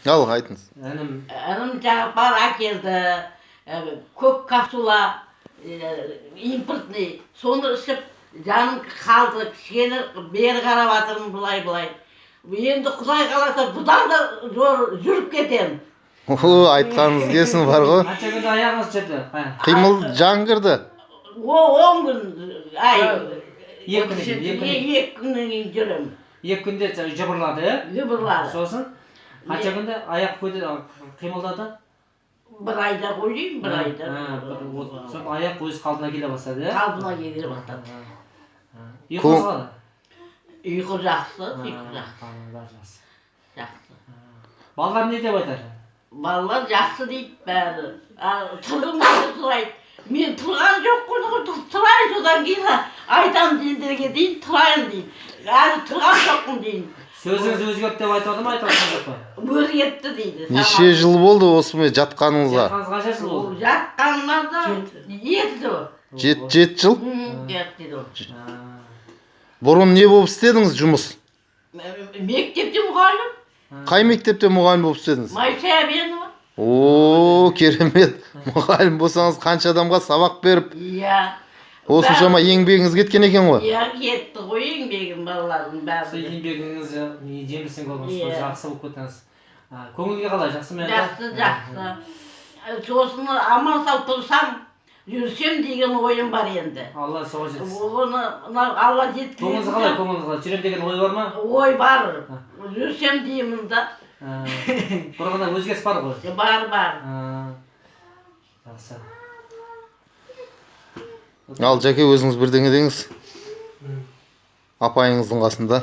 Ал, айтыңыз. Інім. Інім Жағыпар әкелді көк капсула, импортный, соны ішіп, жаным қалды кішкене. Бері қарап жатырмын былай былай енді, құдай қаласа, бұдан да зор жүріп кетемін. О, айтқаныңыз келсін бар ғой. Қанша күнде аяғыңыз жүрді? Қимыл, жан кірді. О, 10 күн, ай. 2 күн екен, 2 күн. 2 күннен кейін жүремін. 2 күнде жыбырлады, иә? Жыбырлады. Сосын қанша күнде аяқ қимылдады? Бір айда ғой деймін, бір айда. Сосын аяқ өз қалпына келе бастады, иә? Қалпына келе бастады. Ұйқыңыз қалай? Ұйқы жақсы, ұйқы жақсы. Бәрі жақсы. Жақсы. Балалар не деп айтады? Балалар жақсы дейді бәрі. Тұрғым келсе сұрайды, мен тұрған жоқпын ғой, тұрайын, содан кейін айтамын сендерге дейін, тұрайын деймін, әлі тұрған жоқпын деймін. Сөзіңіз өзгерді деп айтып жатыр ма, айтып жатқан жоқ па? Өзгертті дейді. Неше жыл болды осымен жатқаныңызға? Жатқаныңызға қанша жыл болды? Жатқаныма да 7 жыл. 7 жыл? 7 жыл. Бұрын не болып істедіңіз жұмыс? Мектепте мұғалім. Қай мектепте мұғалім болып істедіңіз? Майша Әбенова. О, керемет! Мұғалім болсаңыз, қанша адамға сабақ беріп, Иә. осыншама еңбегіңіз кеткен екен ғой. Иә, кетті ғой еңбегім, балалардың Сол бәрі. еңбегіңіз жемісін көрдіңіз ғой. Иә. Жақсы болып кеттіңіз. Көңілге қалай, жақсы ма енді? Жақсы, жақсы. Сосын аман сау тұрсам, жүрсем деген ойым бар енді. Алла соған жеткізсін. Оны мына Алла Көңіліңіз қалай, жеткізеді. көңіліңіз қалай, жүрем деген ой бар ма? Ой бар, жүрсем деймін да. Бұрынғыдан өзгеріс бар ғой? Бар, бар. Жақсы. Ал, жәке, өзіңіз бірдеңе деңіз апайыңыздың қасында.